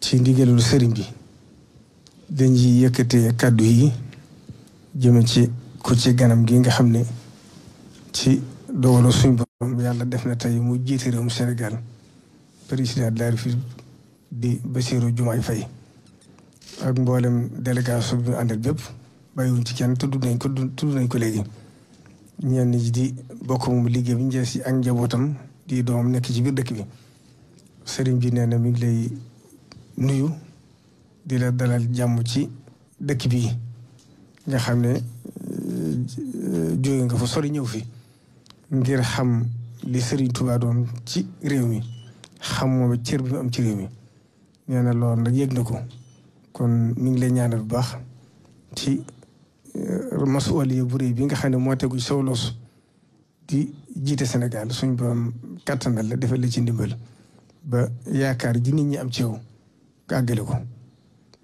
ci ndigalul sëriñ bi dañuy yëkkatee kàddu yi jëme ci ganam gi nga xam ne ci dogalu suñ borom yàlla def na tey mu jiite réewum Sénégal président de la République di Bassirou Diomaye Faye ak mboolem délégation bi ñu àndal bépp bàyyiwuñ ci kenn tudd nañ ko léegi ñenn ñi di bokk moom liggéey bi njëes yi ak njabootam di doomam nekk ci biir dëkk bi sëriñ bi nee na mi ngi lay nuyu di la dalal jàmm ci dëkk bi nga xam ne jóge nga fa sori ñëw fi ngir xam li sëriñ Touba doon ci réew mi xam moom cër bi mu am ci réew mi nee na loolu nag yëg na ko kon mi ngi lay ñaanal bu baax ci masuwaliya bu réy bi nga xam ne moo tegu ci saw loos di jiite Sénégal suñ borom kattanal la defal la ci ndimbal ba yaakaar ji nit ñi am ci yow nga àggale ko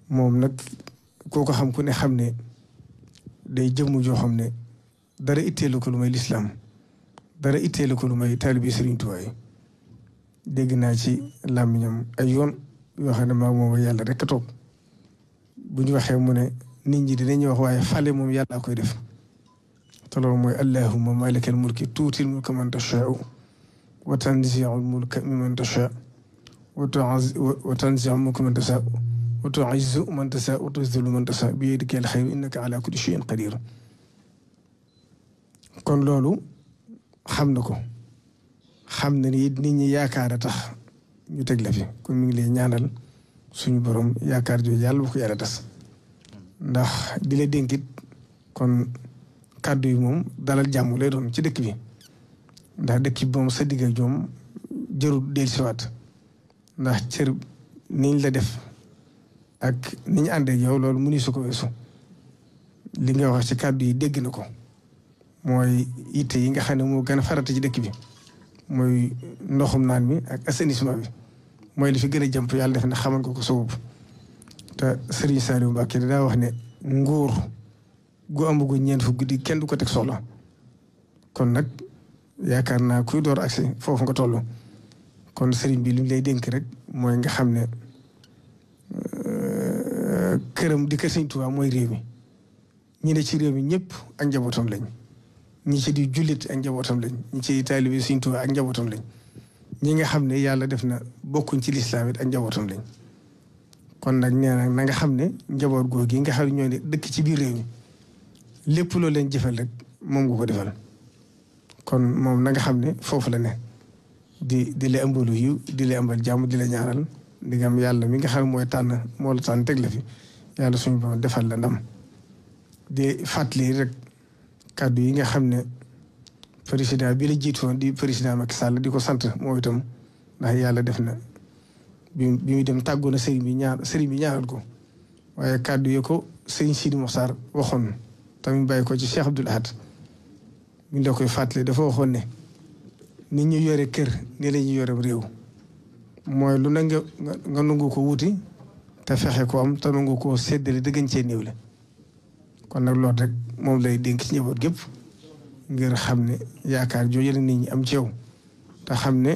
moom nag koo ko xam ku ne xam ne day jëmm joo xam ne dara itteelu ko lu may lislaam dara itteelu ko lu may taalibi Sëriñ Tuubaa yi dégg naa ci làmmiñam ay yoon yoo xam ne maa moom yàlla rek a toog bu ñu waxee mu ne nit ñi dinañu wax waaye fale moom yàlla koy def te loolu mooy allahumma malikal mulki tuutil mulka man tashaa'u wa tanzi'ul mulka mimman tashaa'u wa tanzi'ul mulka man tashaa'u wa tu'izzu man tashaa'u wa tuzillu man tashaa'u bi yadikal khayru innaka ala kulli shay'in qadir kon loolu xam na ko xam na ni nit ñi yaakaar a tax ñu teg la fi kon mi ngi lay ñaanal suñu borom yaakaar jooju yàlla bu ko yàlla tas ndax di la dénkit kon kàddu yi moom dalal jàmm lay doon ci dëkk bi ndax dëkk bi moom sa digg ak ñoom jërul dellusiwaat ndax cër niñ la def ak ni ñu ànd ak yow loolu mënu su ko weesu li nga wax ci kàddu yi dégg na ko mooy yitte yi nga xam ne moo gën a farata ci dëkk bi mooy ndoxum naan mi ak assainissement bi mooy li fi gën a jàmp yàlla def na xamal ko sa bopp te Serigne Saliou Mbacké daa wax ne nguur gu amagu ñeent fu guddi kenn du ko teg soxla kon nag yaakaar naa kuy door agsi foofu nga toll kon Serigne bi li ñu lay dénk rek mooy nga xam ne këram di kër Serigne Touba mooy réew mi ñi ne ci réew mi ñëpp ak njabootam lañ ñi ci di jullit ak njabootam lañ ñi ci taalibe Serigne Touba ak njabootam lañ ñi nga xam ne yàlla def na bokkuñ ci lislaam it ak njabootam lañ kon nag nee na nga xam ne njaboot googu yi nga xam ne ñoo ne dëkk ci biir réew mi lépp loo leen jëfal rek moom nga ko defal kon moom na nga xam ne foofu la ne di la ëmbalu yiw di la ëmbal jàmm di la ñaaral di nga am yàlla mi nga xam ne mooy tànn moo la tànn teg la fi yàlla suñu borom defal la ndam di fàttali rek kàddu yi nga xam ne président bi la jiitoon di président Macky Sall di ko sant moo itam ndax yàlla def na bi muy dem tàggoo na sëriñ bi ñaanal ko waaye kàddu yi ko sëriñ Sidi Mokhtar waxoon tamit bàyyi ko ci Cheikh Abdoul Ahad mi la koy fàttali dafa waxoon ne nit ñu yore kër ni la ñu yore réew mooy lu ne nga nangu ko wuti te fexe ko am te nangu ko séddale dëggañ cee néew la kon nag loolu rek moom lay dénk ci njaboot gépp ngir xam ne yaakaar jooju la nit ñi am ci yow te xam ne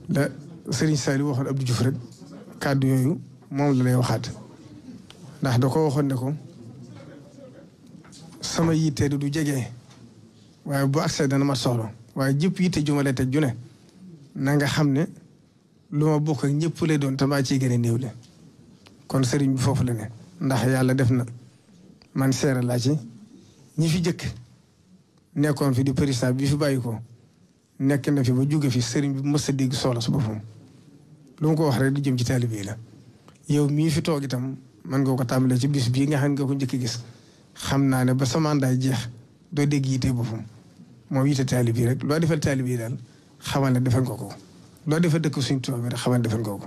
la Serigne Saliou waxoon Abdou Diouf rek kàddu yooyu moom la lay waxaat ndax da ko waxoon ne ko sama yitte du jege waaye bu accès dana ma soxla waaye jëpp yitte ju ma lay teg ju ne na nga xam ne lu ma bokk ak ñëpp lay doon te maa ciy gën a néew le kon Serigne bi foofu la ne ndax yàlla def na man seere laa ci ñi fi jëkk nekkoon fi di président bi fi bàyyi ko nekk na fi ba jóge fi sëriñ bi mës a dégg soxla su boppam lu mu ko wax rek du jëm ci taalibe yi la yow mii fi toog itam mën nga ko tàmbalee ci bis bii nga xam nga ko njëkk gis xam naa ne ba sa mandat jeex doo dégg yite boppam moom yite taalibe yi rek loo defal taalibe yi daal xamal ne defal nga ko loo defal dëkk suñ Tuubaa bi rek xamal ne defal nga ko